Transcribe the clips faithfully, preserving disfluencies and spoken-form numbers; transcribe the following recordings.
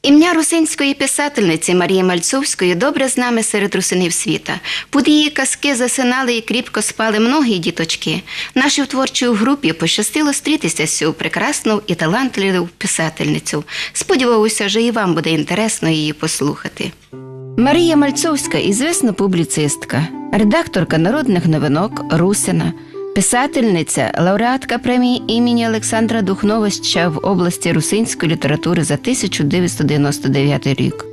Імня русинської писательниці Марії Мальцовської добре знаме серед русинів світа. Під її казкы засинали і кріпко спали многі діточкы. Нашій творчій групі пощастило стрітися з сьов прекраснов і талантливов писательницьов. Сподіваву ся, же і вам буде інтересно її послухати. Марія Мальцовська, ізвесна публіцистка, редакторка народных новинок «Русина», писательниця, лауреатка премії імені Олександра Духновича в области русинської літературы за тисяча девятсот девяносто девятый рік.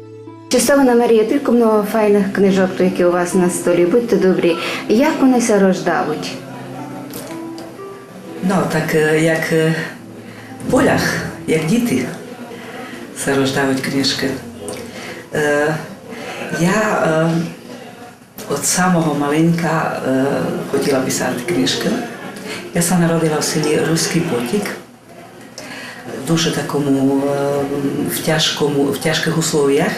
Честована Марія, тілько много файных книжок, то, які у вас на столі. Будьте добрі, як они ся рождавуть? Ну, так, е, як, е, в полях, як діти, ся рождавуть книжкы. Е, я, е, од самого маленька, е, хотіла писати книжкы. Я ся народила в селі Руськый Потік, в дуже такому, е, в тяжкому, в тяжкых условіях.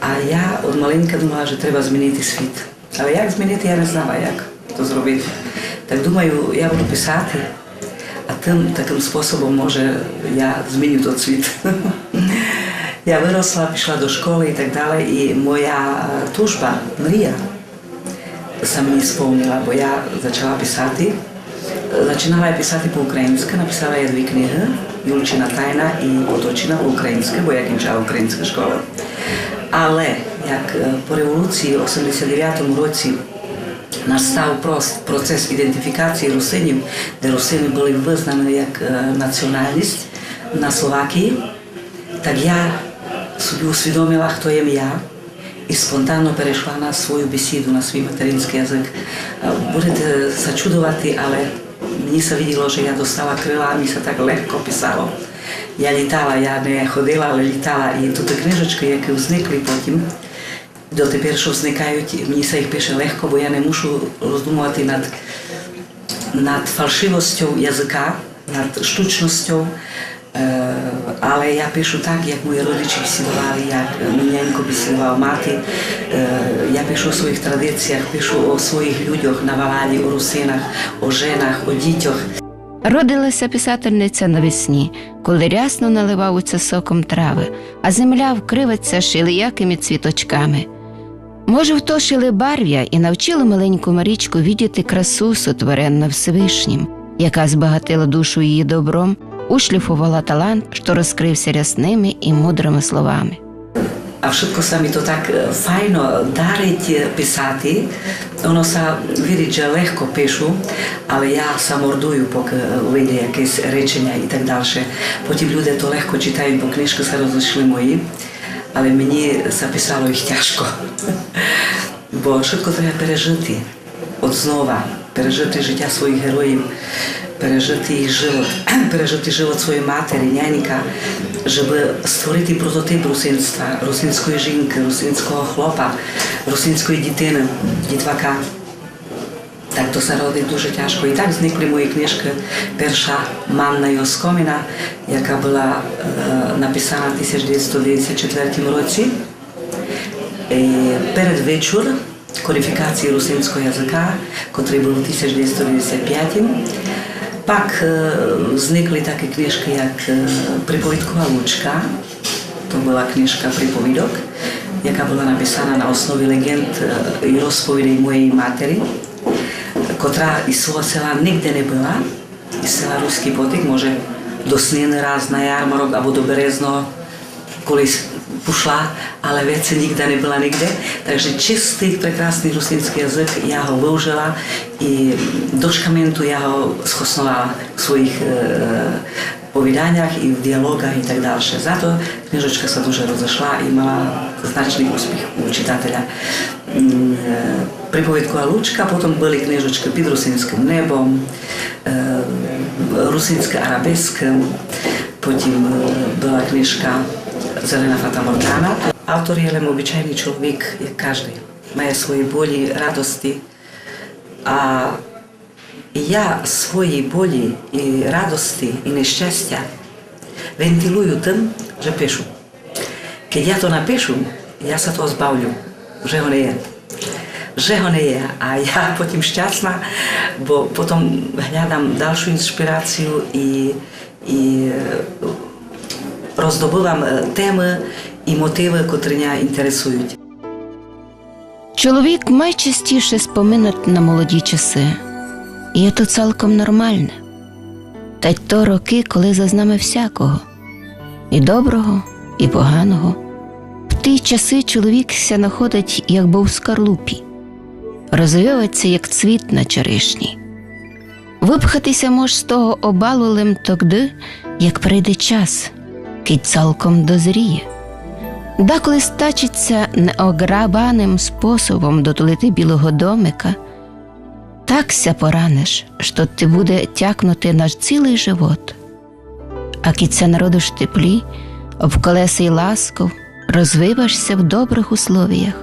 А я од маленька думала, же треба змінити світ. Але як змінити, я не знала, як то зробити. Так думаю, я буду писати, а тым такым способом, може, я зміню тот світ. Я выросла, пішла до школы і так далей, і моя, е, тужба, мрія ся мені сповнила, бо я зачала писати. Зачинала я писати по українськы, написала я дві книгы, «Юлчина тайна» і «Оточина» по українськы, бо я кінчала українськы школы. Але як, е, по революції в осемдесят девятому році настав прос-, процес ідентифікації русинів, де русины были визнані як, е, націоналность на Словакії, так я собі усвідомила, хто єм я, і спонтанно перешла на свою бесіду, на свій материнськый язык. Е, будете ся чудовати, але мені ся виділо, же я достала крила, а мені ся так легко писало. Я літала, я не ходила, але літала. І туты книжечкы, які взникли потім, дотепер, што взникають, мені ся їх пише легко, бо я не мушу роздумовати над, над фалшивостю языка, над штучностю. Е, але я пишу так, як мої родичі бесідовали, як мій нянько бесідовав, мати. Е, я пишу о своїх традиціях, пишу о своїх людьох на Валалі, о русинах, о женах, о дітьох. Родила ся писательниця навесні, коли рясно наливавуть ся соком травы, а земля вкривать ся шелиякыми цвіточками. Може, в то шелебарвя і навчило маленьку Марічку видіти красу, сотворенну Всевишнім, яка збагатила душу її добром, ушліфовала талант, што розкрив ся рясными і мудрыми словами. А вшытко ся ми то так, е, файно дарить, е, писати. Оно ся видить, же легко пишу, але я ся мордую, покы, е, выйде якесь реченя і так дальше. Потім люде то легко читають, бо книжкы ся розышли мої, але мені ся писало їх тяжко. Бо вшытко треба пережыти. Од знова пережыти житя своїх героїв, пережыти їх живот, пережыти живот своєї матері, нянька, жебы створити прототип русинства, русинської жінкы, русинського хлопа, русинської дітины, дітвака. Так то ся родить дуже тяжко. І так взникли мої книжкы. Перша «Манна і оскомина», яка была, е, написана в тисяч девятсот девятдесят четвертім році. Е, «Передвечур» кодифікації русинського языка, котрый был у тисяч девятсот девятдесят пятім. Пак, е, взникли такі книжкы, як, е, «Приповідкова лучка». То была книжка приповідок, яка была написана на основі леґенд, е, і розповідей моєї матері, котра із свого села нигде не была, із села Руськый Потік, може, до Снины раз на ярмарок або до Березного колись пушла, але веце нигде не была нигде. Так же чистый, прекрасный русинськый язык, я го выужила і до шкаменту я го схосновала в своїх, е, повіданях і в діалоґах і так дальше. Зато книжочка ся дуже розышла і мала значный успіх у читателя. М, е, «Приповідкова лучка», потім были книжочкы «Під русинськым небом», е, «Русинська арабеска», потім, е, была книжка «Зелена фатаморґана». Автор є лем обычайный чоловік, як каждый. Має свої болі, радости. А я свої болі і радости, і нещастя вентилую тым, же пишу. Кедь я то напишу, я ся того збавлю, вже го не є. Вже го не є. А я потім щасна, бо потім глядам дальшу іншпірацію і, і, е, роздобывам, е, темы, і мотивы, котрі ня інтересують. Чоловік майчастіше споминать на молоді часы. І то цалком нормалне. Та й то рокы, коли зазнаме всякого. І доброго, і поганого. В ті часы чоловік ся находить, якбы в скарлупі. Розвивать ся, як цвіт на черешні. Выпхати ся мож з того обалу лем тогды, як прийде час, кідь цалком дозріє. Даколи стачить ся неограбаным способом дотулити білого домика, так ся пораниш, што ти буде тякнути на цілый живот. А кідь ся народиш в теплі, обколесий ласков, розвиваш ся в добрых условіях,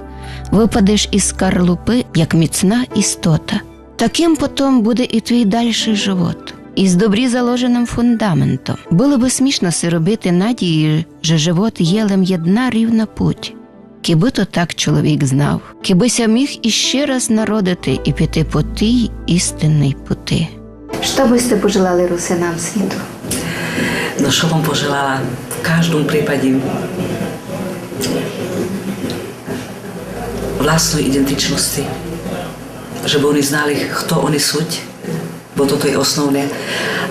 выпадеш із скарлупы, як міцна істота. Такым потом буде і твій дальшый живот, із добрі заложеным фундаментом. Было бы смішно си робити надії, же живот є лем єдна рівна путь. Кібы то так чоловік знав, кібы ся міг іщи раз народити і піти по тій істинній пути. Што бы сьте пожелали русинам світу? Но, што бым пожелала? В каждому припаді власной ідентичности, жебы они знали, хто они суть, бо тото є основне.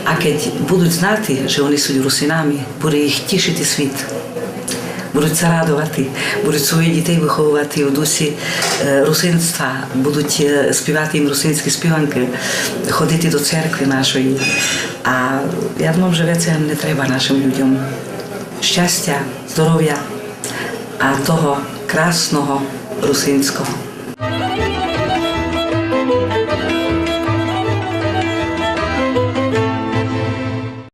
А кедь будуть знати, же они суть русинами, буде їх тішити світ. Будуть ся радовати, будуть своїх дітей выхововати в дусі, е, русинства, будуть, е, співати їм русинські співанкы, ходити до церкви нашої. А я думам, же веце не треба нашым людям. Щастя, здоровя, а того красного русинського.